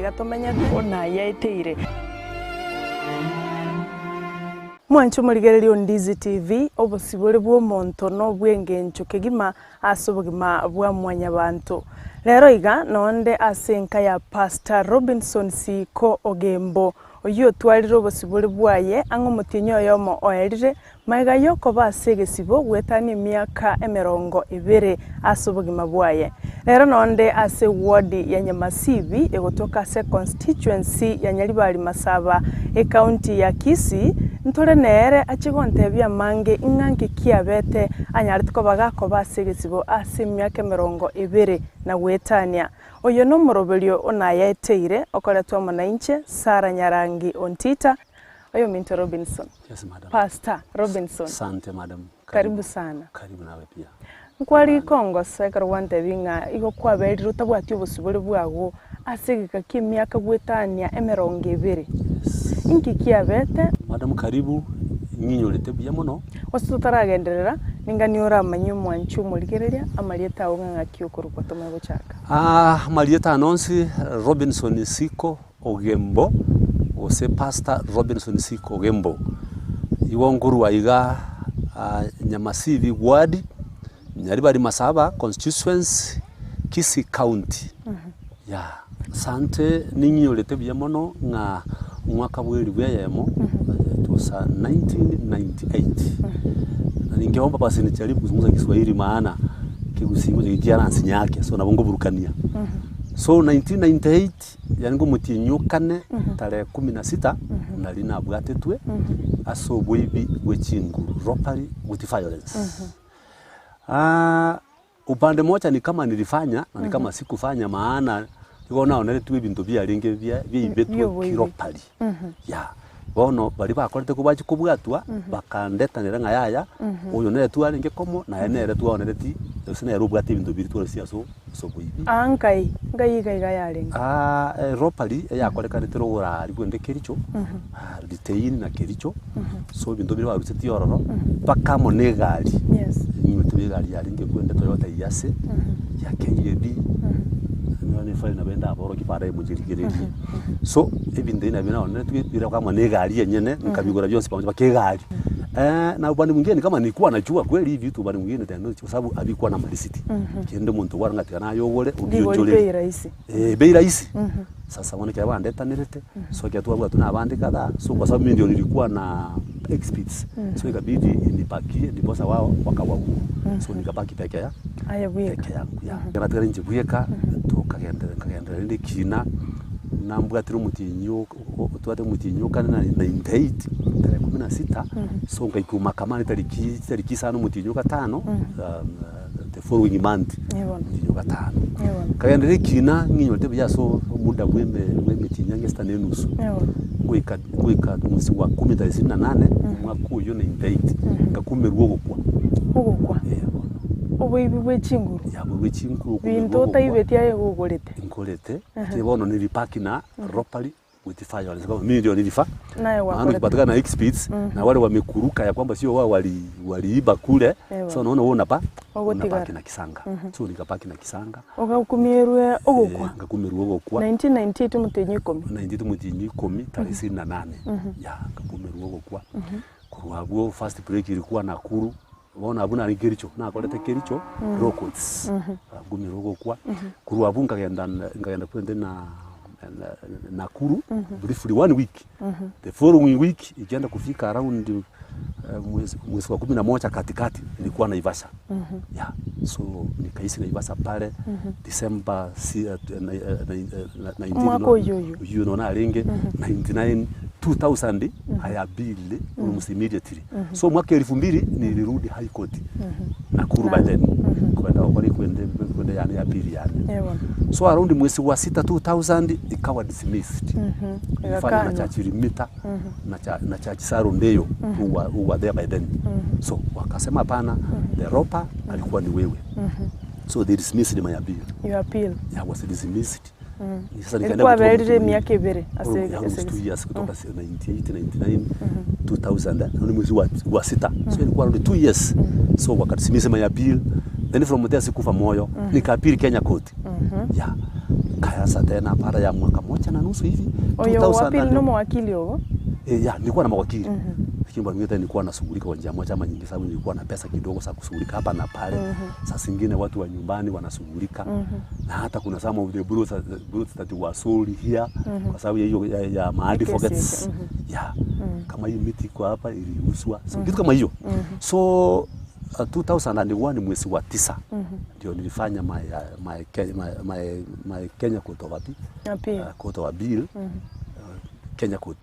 iga tomenyete onayaeteire. Mwanche omorigereria o Ndizi TV, obosibore bw'omonto nobw'engencho kegima ase obogima bwa mwanyabanto. Rero iga nonde ase enka ya Pastor Robinson Siiko Ogembo, oyio otwarire obosibore bwaye ang'e omotienyi oyomo oerire, magega y'okoba ase egesibo goetania emiaka emerongo ebere ase obogima bwaye. Rero nonde ase ewodi ya Nyamasibi egotoka ase econstituency ya Nyaribari Masaba, ecounty ya Kisii, ntore nere ache gontebia amange ing'a nki kiabete anyarete koba gakoba ase egesibo ase emiaka emerongo ebere na goetania. Oyo nomoroberio onayaeteire okoretwa amo nainche, Sarah Nyarangi Ontita, oyominto Robinson. Yes, madam. Pastor Robinson. Asante madam. Karibu sana. Karibu nawe pia. Nkware ikongosa ekero gwantebia ng'a igo kwaberire otabwati obosibore bwago ase egeka ki'emiaka goetania emerongo ebere. Yes. Inki kiabete? Madam karibu, ng'inyorete buya mono. Gose totaragenderera, ningani oramanye omwanchi omorigereria amarieta ao ng'a ng'aki okorokwa tomanye gochaka. Ah, amarieta ane onsi, Robinson Siko Ogembo, gose Pastor Robinson Siko Ogembo. Igo nkorwa iga Nyamasibi ward, Nyaribari Masaba constituency, Kisii county. Yeah. Asante ning'inyorete buya mono ng'a omwaka bwa elifu eyemo, it was 1998, na ninkeomba basi nijaribu kuzungumza Kiswahili maana kegusii ngocha kiaransinya ake so nabo nkoburukania. So 1998 Yaani ngomotienyi okane tarehe kumi na sita nari nabwatetwe ase oboibi bwe chinguru, robbery with violence. Upande moja ni kama nilifanya na ni kama sikufanya maana igo naoneretwe ebinto biarenge bia biaibetwe Bioboibi. kirobbery. Yeah. Bono baria bakorete kobachia kobwatwa, bakandetanera ng'a yaya, oyo nere twarenge komo, naye nere twaonereti, gose nere obwate ebinto biria twarusia ase ase oboibi. Aa nkai, nkai iga iga yarenge? Aa erobbery eyakorekanete rogoro bwende Kericho, Litein na Kericho, so ebinto biria barusetie ororo, mpaka amo na egari, Yes. ninyete egari yarenge kwende Toyota Hiace, ya KAB, nonya na efile nabo ndaborokie baadaye mochirigererie. So, ebinto ebi nabio naoneretwe bire kama na egari enyene, nkabigora bionsi pamoja mpaka egari. na upande mwingine ni kama nilikuwa najua kweli hivi vitu upande mwingine tena kwa sababu havikuwa na marisiti. Kende omonto obware ng'a tiga naye ogore Rigori obionchorere. bei rahisi. Eh, bei rahisi. Sasa bono ekero bandetanerete, so ekero twabwatwa na abande kadhaa, so kwa sababu mimi ndio nilikuwa na exhibits, so ikabidi inipakie ndiposa wao wakawaua. So nikabaki peke ya Aye bweka. peke yangu yeah. Ekero natigara inche bweka, tokagenderera nkagenderera rende ekina, nambwatire omotienyi o- o- otwate omotienyi o kane na 98 tarehe kumi na sita, so nkaikwa mahakamani tariki chitariki isano omotienyi o gatano the following month, Bono. omotienyi o gatano. Bono. Nkagenderera ekina ng'inyorete buya ase omuda bwa eme bwa emetienyi ang'e esita na enusu, Bono. ngoika ngoika mwezi wa kumi tarehe ishirini na nane, omwaka oyio 98, nkakumerwa ogokwa. Ogokwa. Eh bono. Oboibi bwe chinguru. Ya bwe chinguru okumerwa Binto ogokwa. otaibeti aye gogorete. Nkorete, lakini bono nilipaki na robbery with violence kama mimi ndio nilifa Naye maana gwakorete. ukipatikana na exhibits na wale wamekuruka ya kwamba sio wao wali waliiba kule Ewa. so unaona wewe unapa Ogotigara. unabaki na kisanga so nikabaki na kisanga Ogakumirwe ogokwa. Eh, ngakumirwa ogokwa 1998 omotienyi ikomi. 98 omotienyi ikomi tarehe ishirini na nane ya ngakumirwa ogokwa korwa abwo first break ilikuwa Nakuru Bono abwo nare Kericho, nakorete Kericho Law Courts, ngumire ogokwa, korwa abwo nkagenda nkagenda kwende na na Nakuru briefly one week, the following week ikienda kufika around mwezi mwezi wa kumi na moja katikati nilikuwa Naivasha yeah, so nikaishi Naivasha pale December si 19 Omwaka oyio oyio. oyio nonya narenge 99 2000 I appealed almost immediately. So mwaka elfu mbili nilirudi High Court Nakuru by then kwenda gokora ekwende ekwende yane ya pili yane. Eh bono. So around mwezi wa sita 2000 ikawa dismissed. Nilifanya na Igakanwa. Church Limita na cha, na Church Sarundeyo who were, who were there by then. So wakasema hapana, the robber alikuwa ni wewe. So they dismissed my appeal. Your appeal. I was dismissed. Sasa nikaenda Ilikuwa kutoa berire mtu emiaka ebere ase Almost ase two years kutoka 98 99 2000 eh, ni mwezi wa, wa sita so ilikuwa around two years so wakadismiss my appeal then from there sikufa moyo nikaappeal Kenya court yeah kayasa tena baada ya mwaka moja. moja na nusu hivi Oyo 2000 wa pili and- na omowakili ogo? Eh, yeah, nilikuwa na mawakili lakini bwana mimi nilikuwa nashughulika kwa njia moja ama nyingine, sababu nilikuwa na pesa kidogo za kushughulika hapa na pale. Saa zingine watu wa nyumbani wanashughulika na hata kuna some of the bros bros that were sold here kwa sababu ya hiyo ya, ya ma Kesi advocates hiyo, yeah. Kama hii miti iko hapa iliuzwa, so kitu kama hiyo so uh, 2001 mwezi wa tisa ndio nilifanya my, uh, my, Ke- my, my, my Kenya Court of Appeal Appeal. uh, Court of Appeal uh, Kenya Court.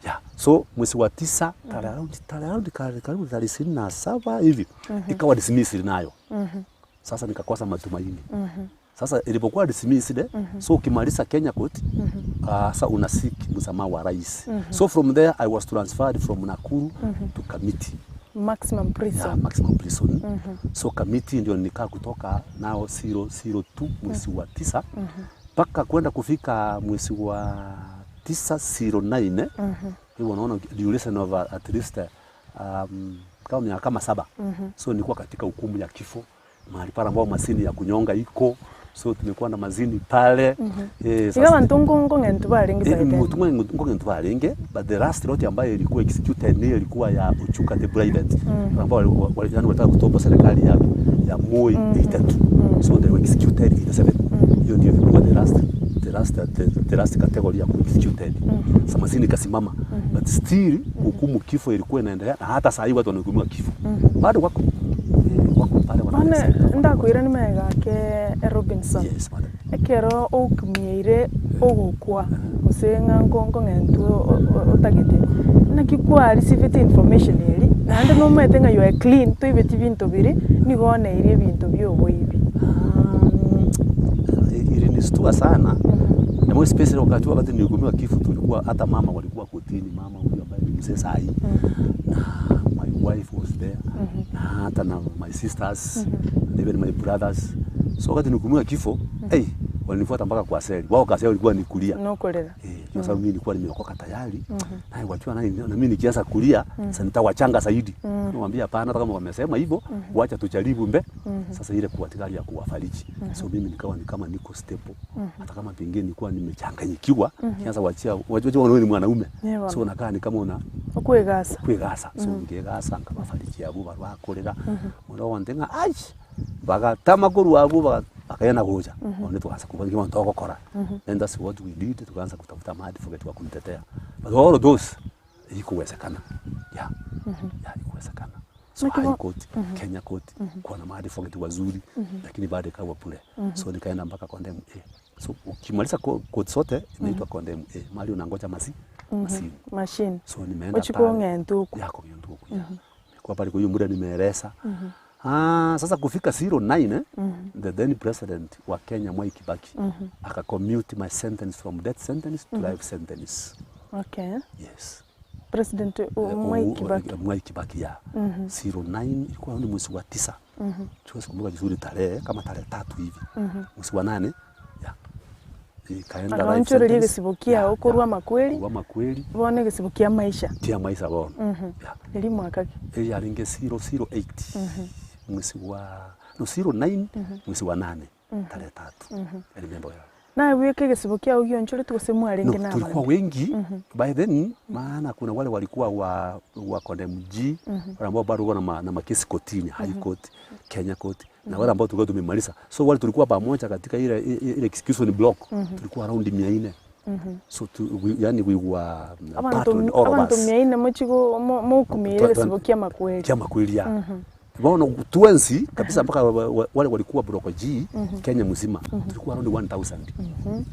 Yeah. So mwezi wa tisa tarehe around tarehe around karibu karibu tarehe 27 hivi ikawa dismissed nayo. Sasa nikakosa matumaini. Sasa ilipokuwa dismissed, so ukimaliza Kenya Court, uh, sasa una seek msamaha wa rais. So from there I was transferred from Nakuru to Kamiti. Maximum prison. Yeah, maximum prison. So Kamiti ndio nikaa kutoka nao 002 mwezi wa tisa mpaka kwenda kufika mwezi wa tisa 09 hivyo unaona duration of at least um, kama miaka kama saba so nilikuwa katika hukumu ya kifo mahali pale ambao masini ya kunyonga iko so tumekuwa na mazini pale eh, Iga sasa- abanto nkong'entu barenge by Eh, then. mutu ng'entu barenge but the last lot ambayo ilikuwa executed ni ilikuwa ya Ochuka the private ambao wali- wali- yani walitaka kutopa serikali ya ya Moi 82 so they were executed 87 hiyo ndio ilikuwa the last the last the, the last category ya ku executed mm Samazini kasimama but still hukumu kifo ilikuwa inaendelea na hata saa hii watu wanahukumiwa kifo bado wako eh, wako pale Bono wanateseka. ndakwire nĩ magega ake Robinson. yes madam Ekero oukumieire ogokwa gose ng'a nkong'entu otagete naki kwarisivete information eri naende nomaete ng'a you are clean toibeti binto biri nigo oneirie ebinto bia oboibi. Um, ilinistua sana na most especially wakati wakati nilihukumiwa kifo, tulikuwa hata mama walikuwa kotini, mama huyu ambaye ni mzee saa hii na my wife was there na hata na my sisters and even my brothers. So wakati nilihukumiwa kifo hey, walinifuata mpaka kwa seli wao, kazi yao ilikuwa ni kulia Nokorera. Eh, kwa sababu mimi nilikuwa nimeokoka tayari. Naye wajua nani na mimi nikianza kulia sasa nitawachanga zaidi. Niwaambia hapana, hata kama wamesema hivyo, wacha tujaribu mbe. Sasa ile kuwa katika hali ya kuwafariji. So mimi nikawa ni kama niko stable. Hata kama pengine nilikuwa nimechanganyikiwa, nianza wachia wajua wewe ni mwanaume. Yeah, bwana. So unakaa ni kama una Okwegasa. kwigasa so ngegasa nkabafariji abo barwakorera muno wonde ng'a ai bagatama korwa abwo baga- bakaenda gocha one tukaanza kubanga kiwango togokora then that's what we did tukaanza kutafuta maadvocate wa kunitetea but all of those ikuwezekana yeah yeah ikuwezekana so Lakini high court Kenya court kuwa na maadvocate wazuri lakini bado ikawa bure so nikaenda mpaka condemn A so ukimaliza ko- court zote inaitwa condemn A mahali unangoja masi masimu Machine. so nimeenda Ochikwa pale ong'entu okwo. yako ng'entu okwo ya kwa pale kwa hiyo muda nimeeleza ah sasa kufika 09 eh, the then president wa Kenya Mwai Kibaki aka commute my sentence from death sentence to life sentence Okay. yes President Mwai Eh, Kibaki. Mwai Kibaki ya 09 ilikuwa ni mwezi wa tisa siwezi kumbuka vizuri tarehe kama tarehe tatu hivi mwezi wa nane ya ikaenda life Akaonchoreria sentence. egesibo kiao Ya, korwa ya. amakweri Korwa amakweri bono egesibo kia maisha kia maisha bono ya eri mwaka ki? eri yaringe 008 mwezi wa no 09 mwezi wa nane tarehe tatu I remember well. Naye bweka egesibo kiao gionchoretwe gose No, mwarenge na tulikuwa abande wengi by then maana kuna wale walikuwa wa, wa condemn G wale ambao bado na, ma, na makesi kotini high court Kenya court na wale ambao tulikuwa tumemaliza so wale tulikuwa pamoja katika ile ile ile execution block tulikuwa around 400 so tu, we, yani we were abanto part all of abanto us mia ine mochigo mokumire egesibo kia makweri kia makweli ya Waona tuenzi kabisa mpaka wa- wa- wale walikuwa block G Kenya mzima tulikuwa around 1000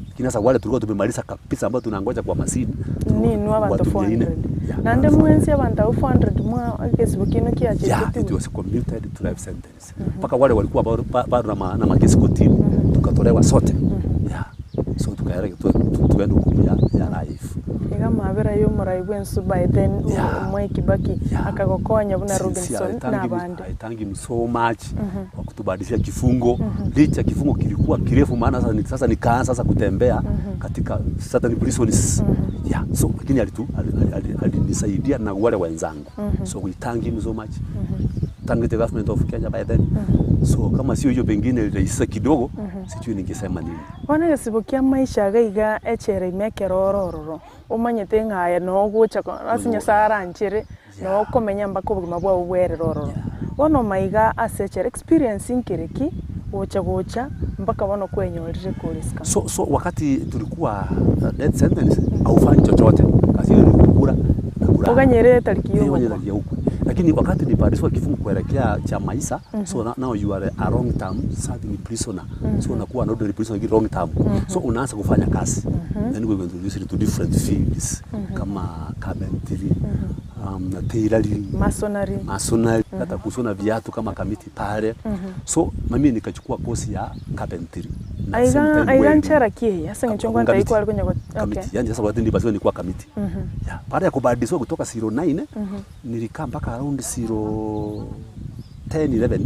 lakini sasa wale tulikuwa tumemaliza kabisa ambao tunangoja kwa masini ninwe abanto watu 400. 400 Yeah, naende mwensi abanto abwo 400 mwa egesibo kino yeah, it kiachetetwe was commuted to life sentence mpaka wale walikuwa bado bado na, ma, na makesi kotini tukatolewa sote yeah. so tukaenda tu- tu- tukaenda hukumu ya, ya life iga mabera ya omorai bwa ensu by then Yeah. Mwai Kibaki Yeah. akagokonya buna Sincerely, Robinson I thank na him- abande I thank him so much kwa kutubadilishia kifungo licha kifungo kilikuwa kirefu, maana sasa, ni- sasa nikaanza sasa kutembea katika certain prisons yeah, so lakini alitu alinisaidia na wale wenzangu so we thank him so much. Thank the government of Kenya by then. So kama sio hiyo pengine rahisi kidogo, sijui ningesema nini. Bono egesibo kia maisha iga iga echela ime ekero ore ororo, omanyete ng'a aye noo ogocha ko ase Nyasaye aranchere, noo okomenya mpaka obogima bwao bwerere ororo. Bono maiga ase echela, experience nkere ki gocha gocha mpaka bono kwenyorire kore isiko? So, so wakati tulikuwa death sentence haufanyi chochote, kazi yenu ni kukula na kulala. Oganyere etariki Eh, yogokwa. oganyere ya ukwe. Lakini wakati nilipandishwa kifungo kuelekea cha maisha so now, now you are a long term serving prisoner so unakuwa an ordinary prisoner lakini long term so unaanza kufanya kazi then we were introduced to different fields kama carpentry na tailoring Masonry. masonry hata kushona viatu kama kamiti pale so mimi nikachukua kosi ya carpentry na same Aiga time aiga welding. nchera ki eye ase eng'encho ngwantebia Kamiti. kware konya go Kamiti. okay. Yani sasa wakati nilipasiwa nilikuwa kamiti. Yeah. Baada ya kubadilishwa kutoka 09 nilikaa mpaka around 0 10 11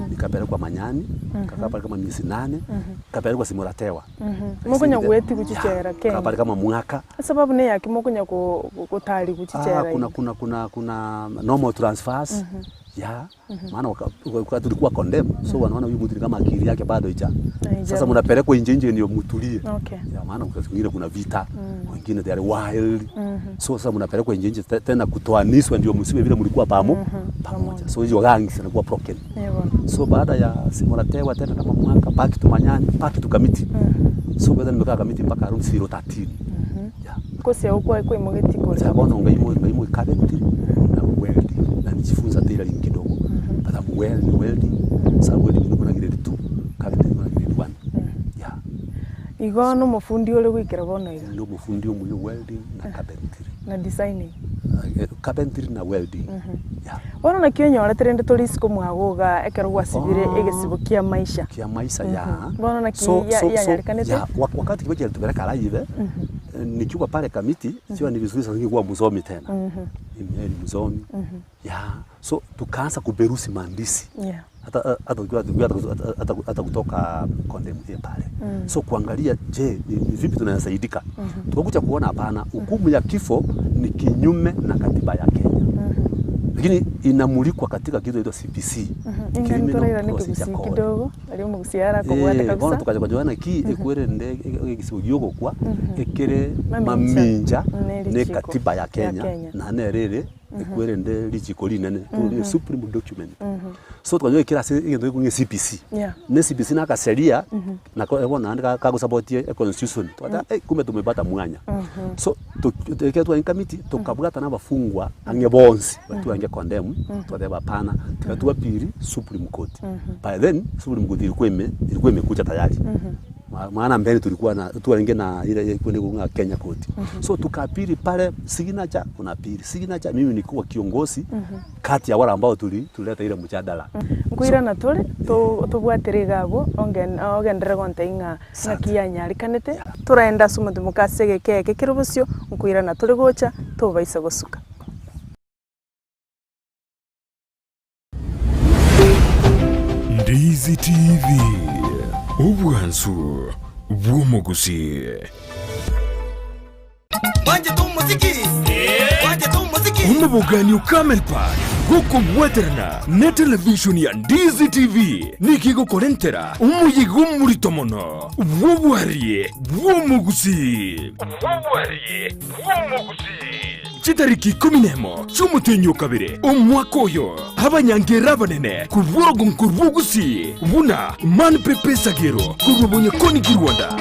nikapelekwa Manyani nikakaa pale kama miezi nane nikapelekwa Simulatewa Mokonya goetia gochichera Kaa pale Kenya. kama mwaka Esababu na eyaki mokonya ko- go- gotari gochichera Ah, kuna, iga. kuna, kuna, kuna normal transfers ya maana wakati tulikuwa condemn so wanaona huyu mtu ni kama akili yake bado ija Haija. sasa mnapelekwa nje nje ndio mtulie Okay. ya maana wakati mwingine kuna vita wengine they are wild so sasa mnapelekwa nje nje tena kutoaniswa ndio msiwe vile mlikuwa pamo pamoja so hizo gangs zinakuwa broken Eh, bono. so baada ya Simulatewa tena kama mwaka back to Manyani back to Kamiti so baada nimekaa Kamiti mpaka around 013 yeah Kosi yao kwa kwaimogeti kore. sasa bono ngaimo ngaimo carpentry na welding na nijifunza tailoring kidogo but I'm well in welding sasa welding niko na grade 2 carpentry niko na grade 1 yeah Igo no omofundi ore goikera bono iga ndio mufundi omuya welding na carpentry na designing. Carpentry na welding yeah Bono naki onyorete rende tore isiko mwago iga ekero gwasibire Oh. egesibo kia maisha. kia maisha ya Bono naki yanyarekanete. ya wakati Kibaki alitupeleka live nikiwa pale Kamiti sio ni vizuri sasa ningekuwa msomi tena mimi ni msomi ya so tukaanza kuperusi maandishi Yeah. hata hata ukiwa hata, hata, hata kutoka condemn ile pale so kuangalia je ni, ni vipi tunasaidika tukakuja kuona hapana hukumu ya kifo ni kinyume na katiba ya Kenya lakini inamulikwa katika kitu inaitwa CPC Ingani Criminal torairane Procedure kegusii Code. kidogo aria omogusii arakobwate Eh, bono kabisa. tukacha kojoana ki ekwerende egesibo giogokwa ekere Mamincha. mamincha Ne ne richiko katiba ya ya Kenya Kenya. na nerere ekwerende richiko rinene mm supreme document so tukanyoa ekera ase egento gekong'e CPC Yeah. ne CPC nakaseria nako bono naende kagosapotie econstitution tukata eh, kumbe tumepata mwanya so ekero twarenge kamiti tokabwata na abafungwa ang'e bonsi baria twarenge condemn twateba hapana tiga twapiri supreme court by then supreme court ilikuwa ime ilikuwa imekuja tayari maana mbele tulikuwa na twarenge na ile ile kwenda kunga Kenya court so tukapiri pale signature unapiri signature mimi nilikuwa kiongozi kati ya wale ambao tuli tuleta ile mjadala Nkoirana tore tobwatere iga abwo ogenderere gontebia ng'a ng'aki yanyarekanete toraende ase omonto moka ase egeka eke kere bosio nkoirana tore gocha tobaisa gosuka. Ndizi TV, obwansu bw'omogusii. Omobogani o Camel Park gokobwaterana ne television ya Ndizi TV nigo egokorentera omoyega omorito mono bw'obwarie bw'omogusii. Chitariki ikomi nemo chi'omotenyi o kabere omwaka oyo, abanyangera abanene korwa orogonko rw'Ogusii buna Man Pepe Sagero korwa Bonyakoni Kirwanda,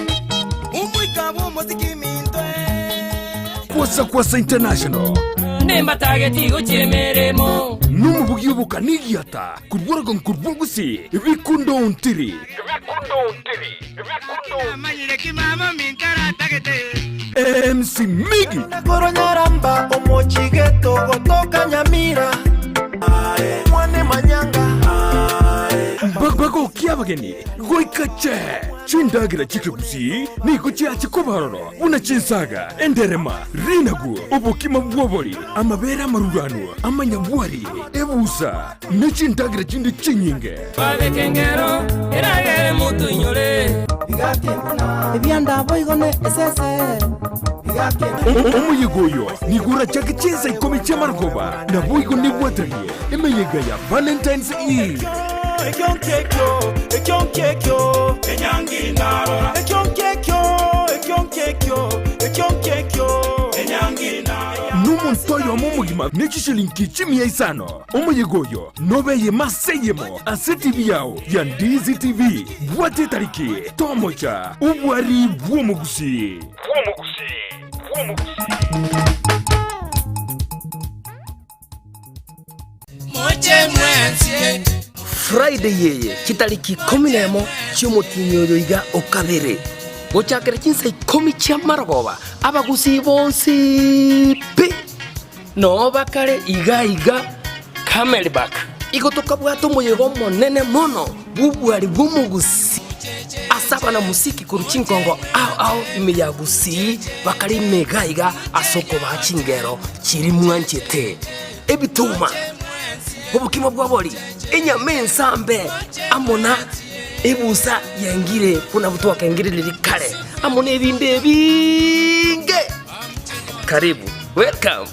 Kwasa Kwasa International, nomobugi obokani egiata korwa orogonko rw'Ogusii Bikundo Ontiri. MC Miggy. Koronyaramba omochigeto gotoka Nyamira mwane manyanga Bagokia abageni goika che chindagera chikegusi nigo chiache koba ororo buna chinsaga enderema rinagu obokima bw'obori amabere amaruranu amanyabwari ebusa ne chindagera chinde chinyinge. Ebianda boigone esese. Omoyega oyo nigo orachake chinsa ikomi chi'amarogoba, naboigo nebwateranie emeyega ya Valentine's Eve. Nomonto oyomo omogima ne chishilingi chimia isano. Omoyega oyo nobe eyemo ase eyemo ase TV yao ya Ndizi TV. Bwata etariki, tomocha, obwari bw'omogusii. Friday eye chitariki ikomi nemo chi'omotienyi oyo iga o kabere, gochakera chinsa ikomi chi'amarogoba, abagusii bonsi pi noo bakare iga iga Camelback. Igo tokabwata omoyega omonene mono bw'obwari bw'omogusii ase abanamusiki korwa chinkongo ao ao ime ya Gusii bakare ime iga iga ase okobaa chingero chiria mwanchete. Ebituma, obokima bwa bori, enyama ensambe, amo na ebusa yengire buna twakengire riria kare, amo nebinde ebinge. Karibu, welcome.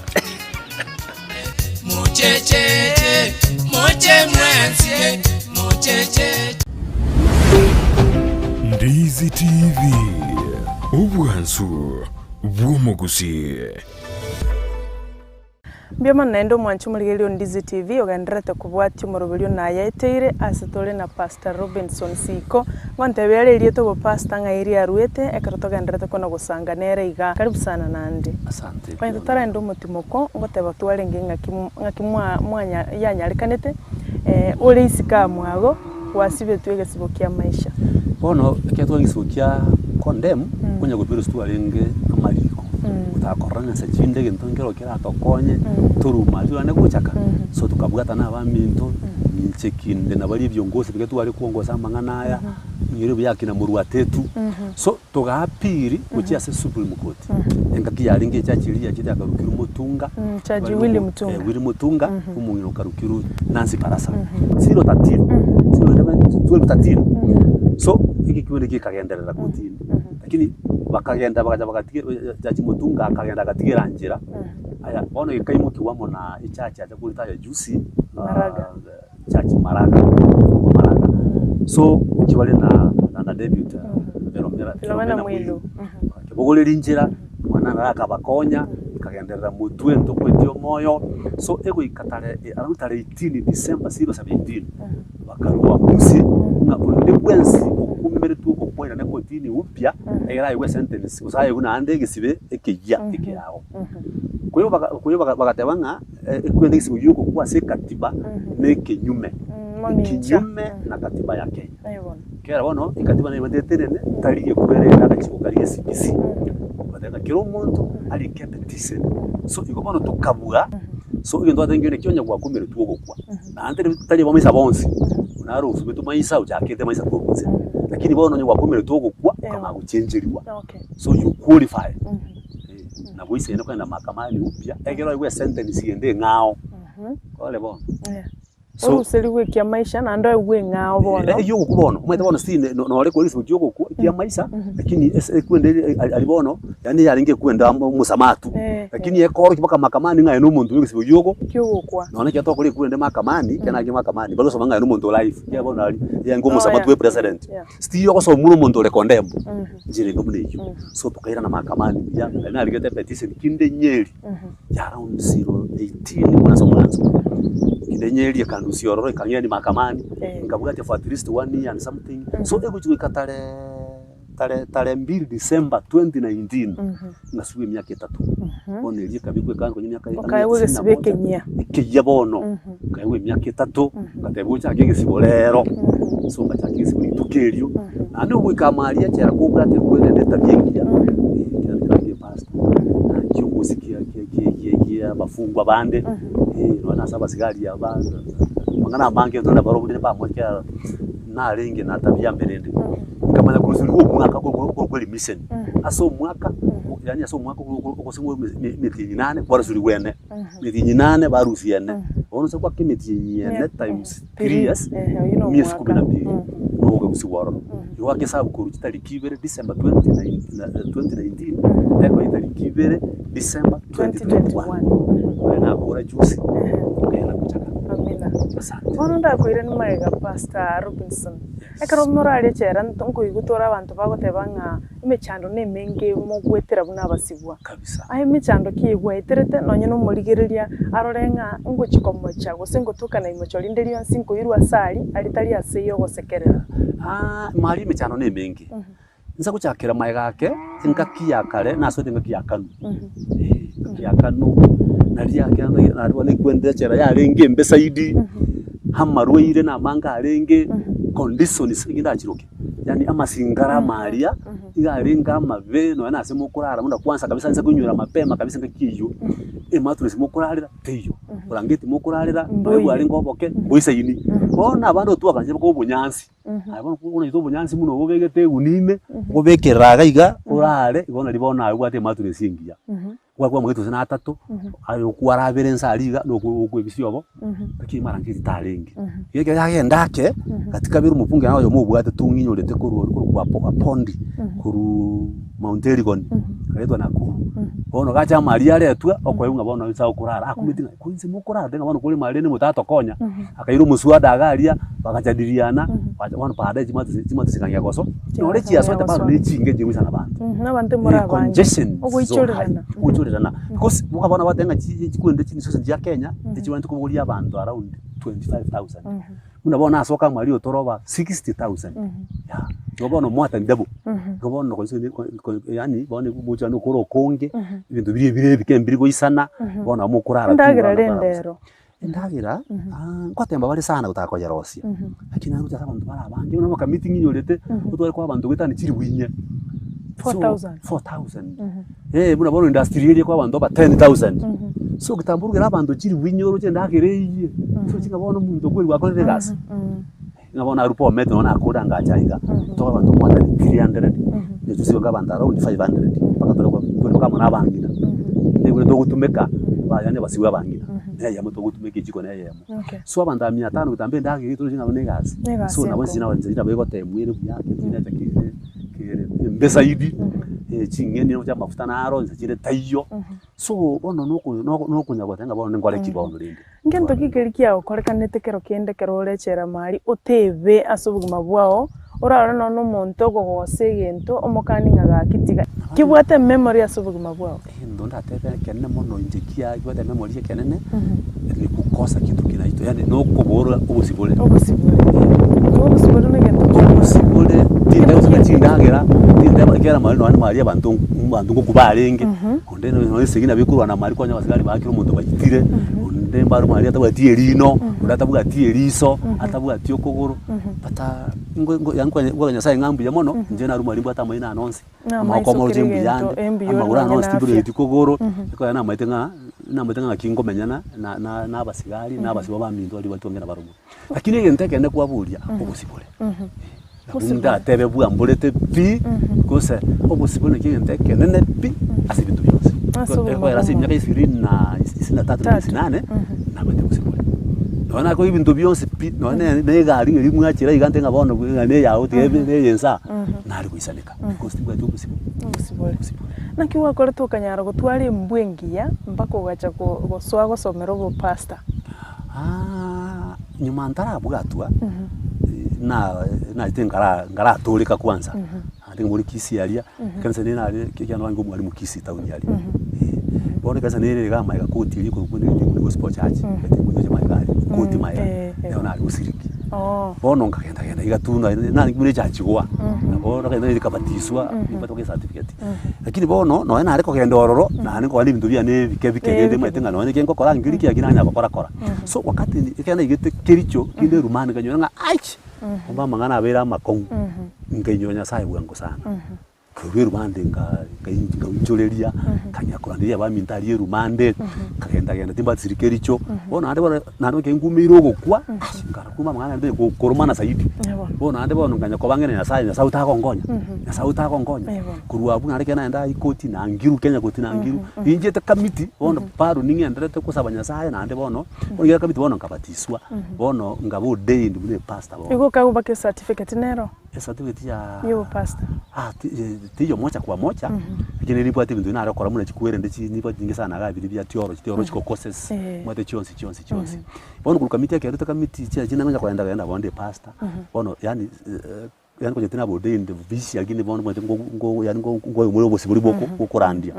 Ndizi TV, obwansu bw'omogusii. Mbuya mono naende omwanche omorigereria o Ndizi TV ogendererete kobwatia omoroberio nayaeteire ase tore na Pastor Robinson Siko. Ngontebia are erieta obopastor ng'ai riaruete ekero togendererete kona gosanga nere iga. Karibu sana naende. Asante. Onye totarenda omotimoko ngoteba twarenge ng'aki ng'aki mwa mwanya yanyarekanete ore isiko aa mwago gwasibetwe egesibo kia maisha. Bono ekero tware egesibo kia condemn, konya gotwerwa twarenge amariko, gotakorora ng'a nse chinde egento nkero keratokonye, torume aria torande gochaka, so tokabwatana abaminto, inche kinde na baria ebiongozi biria tware kuongosa amang'ana aya, ng'ira buya akina morwatetu, so togaappeal gochia ase supreme court, engaki yarenge echachi eria yachete yakarokirwe Mutunga, Judge Willy Mutunga. eh, Willy Mutunga, omong'ina okarokirwe Nancy Barasa, zero 13, zero 11, 12 13, so egekibende gekagenderera kotini, lakini bakagenda bagacha bagatiga Judge Mutunga akagenda agatigera nchera, aya bono gekaimokiwa amo na echachi acha korita juzi, Maraga. Church Maraga, Maraga. So ekio bare na na David Philomena Philomena Mwilu. Akebogoreria inchera, omwana naro akabakonya, ekagenderera motwe ntokwetie omoyo, so egoika tare around tarehe 18 December 017 bakarua uamuzi ng'a onde bwensi okumeretwe ogokoirana ekotini upya, egere aegwe esentence gose aegwe naende egesibe ekeyia ekeago. Kwa hiyo baka kwa hiyo bagateba ng'a. Ekwende egesiko gi'ogokwa ase ekatiba na ekenyume, ekinyume na katiba ya Kenya. Kera bono ekatiba nebwate etenene tari gekwere ere agachiko karia ge CBC. Goteba ng'a kera omonto arike epetition. So igo bono tokabua, so egento twatengire naki onye gwakumeretwe ogokwa, naende tari tari abamaisa bonsi, buna are osubetwe maisa ochakete maisa korwa inse, lakini bono onye gwakumeretwe ogokwa okamanya gochencheriwa, so you qualify. Nabo isene kogenda mahakamani upya, ekero oigwe esentence ende eng'ao, kore bono. So, Oruserigwe ekiamaisha naende oigwe eng'ao bono. Eh, eyio ogokwa bono, omanyete bono si nore kore egesiko kia ogokwa ekiamaisha, lakini ase ekwende eri aria bono, yaani yarenge ekwenda amo omosamaha tu, Eh, lakini ekorokia mpaka mahakamani ng'a aye na omonto bwa egesiko gia ogo Kiogokwa. nonya ekero tokora ekwende mahakamani, ekero naachire mahakamani, bagosoma ng'a aye na omonto o life, ekiagera bono aria, yarenge Oh, omosamaha yeah. tu epresident. Yeah. Still ogosoma buna omonto ore condemned, inchera enga buna eyio. So tokairana mahakamani buya, nari narigete epetition kinde nyeri, ya around 018 buna ase omwanso. Kinde nyeri ekandusia ororo ekang'irania mahakamani, nkabwatia for at least one year and something. So egochi goika tarehe tarehe tarehe mbili December 2019, ngasubwa emiaka etato. Bono erio ekabekwa ekanga konya emiaka Okaegwa hamsini na egesibo moja, ekenyia. ekeyia bono, nkaegwa emiaka etato, ngatebigwa ochake egesibo rero. So ngachaka egesibo rituko erio, naende ogoika amo aria echela kobwate kwerenda etabia engiya, ekero nkarangia epastor, na kiongozi kia kia kia kia kia abafungwa bande, nonya nase abasigari aba, amang'ana amange intwe nabarobwo rende bamochera narenge na tabia mbe rende. Nkamanya korwa omwaka okorokwa remission, ase omwaka, yaani ase omwaka ogosingwa emetienyi nane kwarusirigwe ene, emetienyi nane barusia ene. Bono ase gwaka emetienyi ene times 3 years, Ehe, oyio na miezi kumi na omwaka. mbili, nogokagusigwa ororo. Igo gwaka esabu korwa chitariki ibere December 2019, ekonya etariki ibere December 2021. 2021. Oyo nakora juzi, okagenda gochaka. Amina. Asante. Bono ndakoiranie magega Pastor Robinson. Ekero morarie echela nkoigwa tore abanto bagoteba ng'a emechando nemenge mogwetera buna abasibwa. Kabisa. Aye emechando ki egweterete nonye nomorigereria arore ng'a ngochia komocha gose ngotoka na imocho rinde rionsi nkoirwa ase aria aria tari ase y'ogosekerera. Aa mari emechando nemenge, Inse gochakera magega ake, engaki ya kare nasoete engaki ya kanu, eh, engaki ya kanu, naria kianda nari bono ekwenda echela yarenge embe zaidi, amarwaire na amange arenge, conditions nigo ndachiroke, yaani amasingara amaria, iga arenge amabe nonya na ase mokorara buna kwanza kabisa inse koinyora mapema kabisa engaki eywo, emattress mokorarera teiyo, orangeti mokorarera, nonya bwarenge oboke, mboisaini. Bono abande otwaganchire mpaka obonyansi. Aye bono onaete obonyansi buna obo obegete egunia ime, obobekerere iga iga, orare, igo nari bono aye obwate emattress engiya. Gwakwa amagete gose na atato, aye okwarabera ense aria iga, na okwebisia obo, lakini marangeti tarenge. Igo ekero yagenda ake, gati kabere omofunge naye oyomo obwate tong'inyorete korwa oria korokwa Apondi, korwa Mount Elgon, akaretwa Nakuru. Bono gacha amo aria aretwa, okoigwa ng'a bono inse agokorara, akumeti ng'a ko inse mokorara ng'a bono kore marende motatokonya. Akaira omoswada iga aria, bagachadiliana, bagacha bono baadaye chimatu chimatu chikang'ea goso, nore chiasoete bado na echinge nchigoisana abanto. Abanto mbare abange. Congestion so high, Ogoichorerana. ogoichorerana. Because boka bono bagoteba ng'a chi chikwende chimisosi chia Kenya, echibanto kobogoria abanto around 25,000. Buna bono nasoka amo aria otoroba 60,000. Yeah, igo bono more than double. Igo bono yaani bono omochando okore okonge, ebinto biria ebire ebike mbiri goisana, bono nabo mokorara tu Endagera abana rende barara bosa. ero. Endagera, ngotemba bare sana gotaka koyerosia, lakini naende gocha ase abanto bare abange, buna abakamiti ng'inyorete, otware koa abanto goetania chilifu inye. So, 4,000. 4,000. Eh, buna bono industry eria ekoa abanto aba 10,000. So kitambo orugere abanto chilifu inye oroche endagera eyie, so ng'a bono omonto okweri gwakorire egasi. Ng'a bono arue Bomet nonya nakore angache aiga, tobe abanto more than 300, netusibe abanto around 500, mpaka tore tore mpaka amo na abang'ina. Nigo togotumeka, yaani abasibwa abang'ina, na eyemo togotumeka echiko na eyemo. Okay. So abanto aba mia tano gotambe endagera eywo toroche ng'a buna egasi. Egasi So nabo enkong'u. inche nabo inche nabo egotemwa ere buya, kende kere kere embe zaidi, ching'eni roche amafuta naro inse chire taiyo. So bono noko noko nokonya goteba ng'a bono ninkore ki bono rende. Ngento ki keria kiagokorekanete kero kende ekero ore echela mari otebe ase obogima bwao, orarore nonya na omonto okogosa egento omokani ng'a gaki tiga kebwate ememory ase obogima bwao. Egento ndatebe ekenene mono inche kia kebwate ememory ekenene, ni kukosa kitu kinaitwa yaani nokobora obosibore. Obosibore. Igo obosibore na egento kia maana. Obosibore, tindeba chindagera, tindeba ekiagera mari nonya mari abanto abanto ngokwa barenge. Onde nonya esegi nabo ekorwana amari konya abasigari baakire omonto baitire, onde mbare omwarimu atabwati erino, onde atabwati eriso, atabwati okogoro, but ngo ngo yaani nkonya nkoa nyasaye ng'a mbuya mono, inche narwa mwarimu mbwate amaino ane onsi, Na amagoko amaiso amoroche kera mbuya egento, ande, embuya ore amagoro ane nonye onsi na afya. timburegeti kogoro, ekero namaete ng'a namaete ng'a naki nkomenyana na na na abasigari, na abasibwa baminto baria batwange nabarobwo. Lakini egento ekenene kwaboria, obosibore. Nabo ndatebe bwamborete pi, gose obosibore naki egento ekenene pi ase ebinto bionsi. Ase obogima Egoera ase emiaka ishirini na isini na tatu na Tatu. isini nane, nabwate obosibore. Nonya nakora ebinto bionsi pi, nonya na egari ng'a eria mwachera iga nte ng'a bono ng'a na eyao tiga ebe na eye nsa, nare goisaneka because timbwati obosibore. Obosibore. Obosibore. Naki gwakorete okanyara gotwara embwa engiya mpaka ogacha ko gosoa gosomera obopastor? Nyuma ntarabwatwa, na nachete nkara nkaratoreka kwanza, naende nkabora Kisii aria, ekanisa nere nare ekiagera narange omwalimu Kisii town aria, eh. Bono ekanisa nere iga amaega koti eria ekorokwa buna Redeemed Gospel Church, ete maega aria, koti maega, nero nare gosiriki. Bono nkagenda genda iga tu narenge buna echachi goa, nabo nagenda nkabatiswa, nimbwate mpaka ecertificate. Lakini bono, nonya nare kogenda ororo, naende nkogenda ebinto biane ebike bike rende omanyete ng'a nonya eke ngokora nkeri kiagera nanya gokora kora. So wakati ekero naigete kericho kinde erumani nkanyora ng'a aich! Kumbe amang'ana abeire amakong'u, nkainyora Nyasaye bwango sana. Korwa erumande nka. Nkainchoreria, nkang'ea koranderia abaminto aria erumande, nkagenda genda timbwati siri kericho, bono naende bono naende ekero nkumeire ogokwa, aye nkara kumbe amang'ana naende ko koromana zaidi. Bono naende bono nkanya koba ang'e na Nyasaye, Nyasaye otagonkonya, Nyasaye otagonkonya. Korwa abwo naende ekero naenda high court nangiru Kenya koti nangiru, ninchiete Kamiti bono bado ning'endererete kosaba Nyasaye naende bono, bono ngiya Kamiti bono nkabatiswa, bono nkaba ordained buna epastor bono. Igo okagobaka ecertificate nero? Ecertificate ya Y'obopastor. Ah ti teiyo moja kwa moja, lakini nibwate ebinto binde nare gokora buna chikwerende chi nibwate chinge sana iga biria bia theology, theological courses, mbwate chionsi chionsi chionsi. Bono korwa kamiti ekero rito kamiti chia chinde ngonya kogenda genda bono ndi epastor, bono yaani yaani konya tinaba ordained officially lakini bono omanyete ngo ngo yaani ngo ngoimora obosio boria bwa okorandia.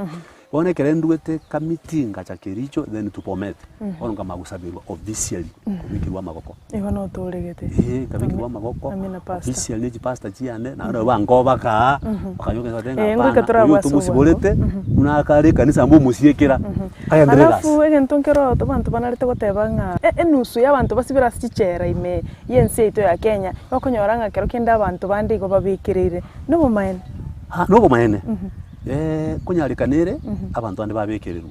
Bono ekero ndwete kamiti ngacha kericho then to Bomet, bono nkamanya gosaberwa officially kobekerwa amagoko. Igo notoregete. Eeh nkabekerwa amagoko Amina pastor. officially ne chipastor chiane naende nabo bankobakaa, bakanyoka bateba ng'a Eh, ngoika hapana, torabwo oyio ase obwango. tomosiborete buna akare ekanisa mbomosiekera, agenderere egasi. Alafu egento nkero abanto banarete goteba ng'a e- enusu ya abanto basibire ase chichera ime ya ense yaito ya Kenya, okonyora ng'a kero kende abanto bande igo babekereire, nobomaene? Ah nobomaene. Konyarekana ere, abanto bande babekererwa,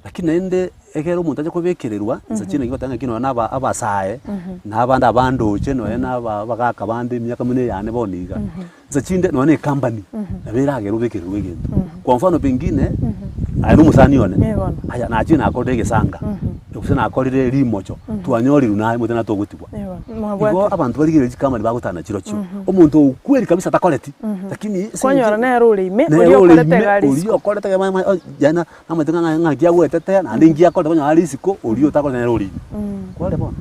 lakini naende ekero omonto acha kobekererwa, inse chiria naki goteba ng'aki nonya na aba abasae, na abande abandoche nonya na aba abagaka bande emiaka buna eyane bono iga, inse chinde nonya na ecompany, nabo eragere obekererwe egento. Kwa mfano pengine, aye na omosani one, aya nachire nakorire egesanga, gose nakorire rimocho, twanyorirwe naye omanyete natogotigwa. Igo abanto barigereria chicompany bagotana chirochio, omonto okweri kabisa takoreti, lakini ase Kwanyora eng'encho nere ore ime, nere oria ore okorete ime, iga oria risiko. okorete iga ma- ma- yaani namanyete ng'a ng'aki agwetetea naende inki akorete okonyora are isiko, oria otakoreti nere ore ime. Kwarora bono?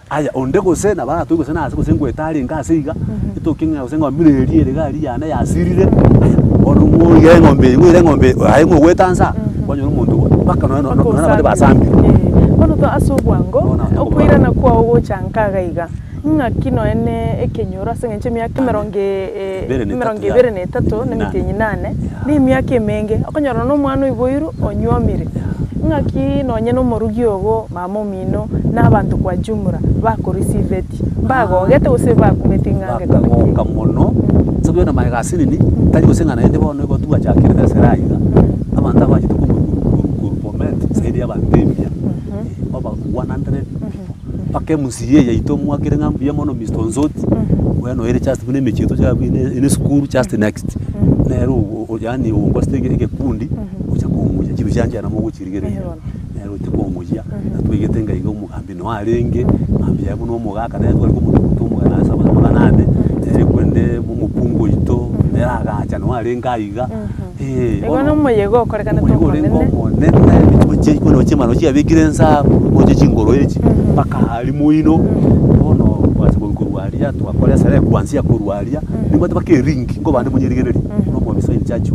Aya onde gose nabo aratwe gose nase gose ngoeta arenge ase iga, etoke ng'a gose ng'ombe buna eria ere iga aria yane yasirire, aya bono ng'o oigere eng'ombe eye ng'oire eng'ombe eye aye ng'o ogoeta nsa aa, kwanyora omonto mpaka nonya nonya nonya abande basambirwe. Bono to ase obwango, Bono ase obwango. okoirana kwao gocha nka iga iga, ng'aki nonya ne ekenyoro ase eng'encho emiaka emerongo Ebere na etato emerongo ya ebere na etato na emetienyi nane, na emiaka emenge, okonyora na omwana oiboirwe onyuomire. Ng'aki nonye na omorugi ogo, mama omino, na abanto kwa jumla bakorisiveti, mbagogete gose bakumeti ng'a ngekore ki? Bakagoka mono, ase kogenda magega asinini, tari gose ng'a naende bono igo twachakire esera iga, abanto abachete korwa Bomet, zaidi ya abanto emia, over 100 people, mpaka eMCA yaito mwakere ng'a mbuya mono Mister Onsoti, bono ere just buna emechie yaito ya buna esukuru just next, nere yaani oongosete egekundi, gocha kong'uya chinwe chianchera nabo ogochirigereria, nere ocha kong'uyia, na twaigete ng'a iga omogambi noo arenge, mambia yaye buna omogaka nere tware komotuguta omogaka nase amang'ana ande, nere korende omokungu oito, nere agacha noo arenge aiga, Igo bono na omoyega okorekanete omoyega orenge omonene. omonene, chigochi bono chimanu chiabekire inse gocha chingoro echi, mpaka aria moino, bono twachia korwa aria twakora esere kuanzia korwa aria, nimbwate mpaka eringi, nkobande monyerigererie, buna omobisa in charge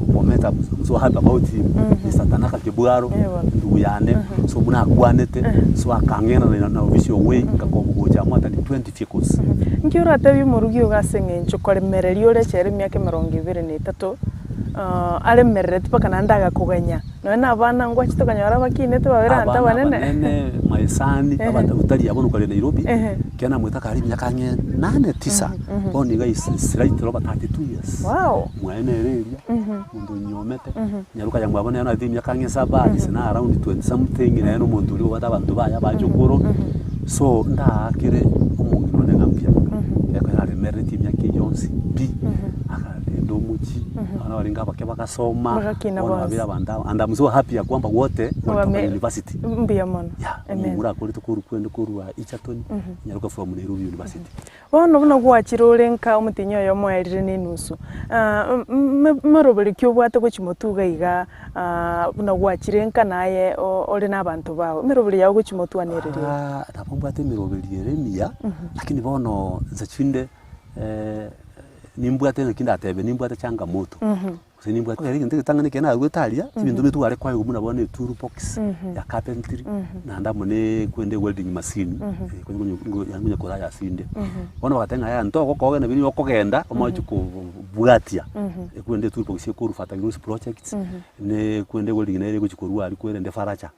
Bomet I'm so happy about him, Mister Tanaka Kibwaro, endugu yane, so buna akwanete, so akang'ena na na ofisi oway, ngakobu gocha amo atari 20 vehicles. Nki oratebie omorugi ogo ase eng'encho koremereria ore echela emiaka emerongo ebere na etato, aremerereti mpaka naende agakoganya, nonya na abana ngwachete okonyora bakinete babere abanto Abana abanene. abanene, my son, abanto otari abwo nokare Nairobi, Ehe. ekero namoete akare emiaka ang'e nane tisa, bono iga is is right over 32 years. Wow! Mwaye nere eria, omonto onyomete, nyaroka ya mwabo nere naete emiaka ang'e saba, is now around 20 something, nere na omonto oria obwate abanto baye abachokoro, so ndaakere omong'ina one ng'a mbuya mono, ekero aremereretie emiaka eyio yonsi pi, akarenda omochie, abana barenge abake bagasoma, Bagakina bono bonsi. babere abanto aba, and am so happy ya kwamba wote walitoka Wame- university. Mbuya mono. Yeah, Amen. omomura akorete korwa kwende korwa Egerton, nyaroka from Nairobi University. Bono buna gwachire ore nka omotienyi oyomo oerire na enusu, moroberi ki obwate gochia motwe iga iga buna gwachire nka naye ore na abanto bao, emeroberi yao gochia motwe anereria ere? Nabo mbwate emeroberi ere emiya, lakini bono inse chinde nimbwate naki ndatebe, nimbwate changamoto. Gose nimbwate ekero egento egetang'ani ekero naruete aria, ebinto bire tware koegwa buna bono etool box ya carpentry, naende amo ne kwende welding machine, yaani konya koraya ase inde. Bono bagateba ng'a yaya ntogokoa ogende buna okogenda omanye kobwatia, ekwende etool box ekorwa Fata Growth Projects, ne ekwende welding nere egochi korwa aria kwerende faracha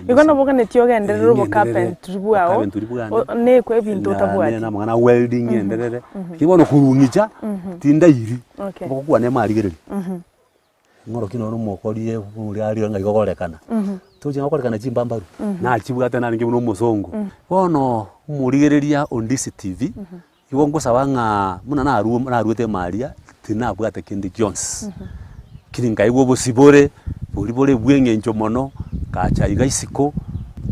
Igo nabo oganetie ogenderere Eh, obo ng'enderere carpentry bwao, obocarpentry bwane, o- nekwe ebinto na- otabwati. na amang'ana a welding ng'enderere, lakini bono korwa ng'icha, tindairi. Okay. Ngokwana emarigererio. Ng'oroki nonye omokorie oria arire ng'ai gokorekana. Tochi gokorekana chimbambaru, nachibwate narenge buna omosongo. Bono omorigereria o Ndizi TV, igo ngosaba ng'a buna narwo naruete ime aria, tinabwate kende gionsi, lakini nkaigwa obosibore, boria bore bwa eng'encho mono, ngacha iga isiko,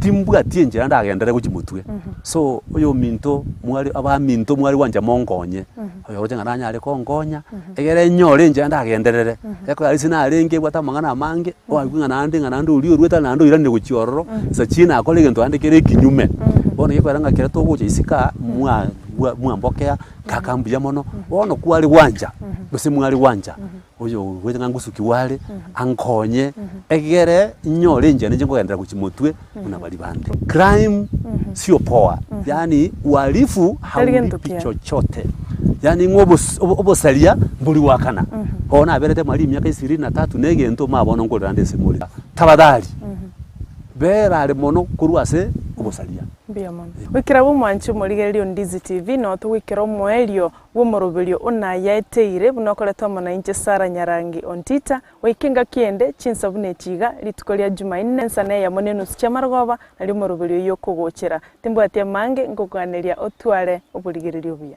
timbwati enchera ndagenderere gochia motwe. So, oyominto mware abaminto mware gwancha monkonye, oyoroche ng'a nanyare konkonya, egere nyore enchera ndagenderere, ekero ase narenge mbwate amang'ana amange, oaigwe ng'a naende ng'a naende oria oruete naende oiranire gochia ororo, nsa chie nakora egento naende kere ekinyume. Bono gekogera ng'a ekero togocha isiko aa, mwa bwa mwambokea, kaka mbuya mono, bono kware gwancha, gose mware gwancha, oyo oruete ng'a ngosukiwa are, ankonye, egere nyore enchera ninche nkogenderera gochia motwe buna baria bande. Crime sio poa, yaani uhalifu Tari gento haulipi kiya. chochote, yaani ng'a obos obosaria mbori goakana. Bono naberete mwaria emiaka ishirini na tatu na egento muma bono nkorera nde ase more. Tafadhali, bera are mono korwa ase obosaria. Mbuya mono. Goikera bw'omwanchi omorigereria o Ndizi TV, noo togoikera omoerio bw'omoroberio o nayaeteire, buna okoretwa amo nainche Sarah Nyarangi Ontita, Goika engaki ende, chinsa buna echi iga, rituko ria Jumaine, ensa neyemo na enusu chi'amarogoba, nario omoroberio oyio okogochera. Timbwati amange, nkokoganeria otware oborigereria obuya.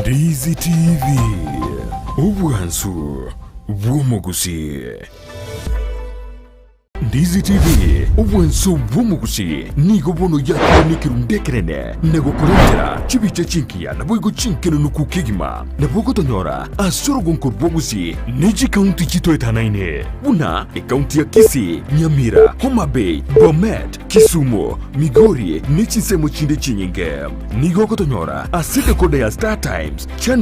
Ndizi TV, obwansu bw'omogusii. Ndizi TV, obwansu bw'omogusii, nigo bono yakire nekerundu ekenene na gokorentera chibicha chingiya naboigo chinkenenuku kegima. Nabo ogotonyora ase orogonko rwa Gusii ne chikaunti chitoetanaine buna ekaunti ya Kisii, Nyamira, Homa Bay, Bomet, Kisumu, Migori ne chinsemo chinde chinyinge. Nigo ogotonyora ase decoder ya Star Times, Channel.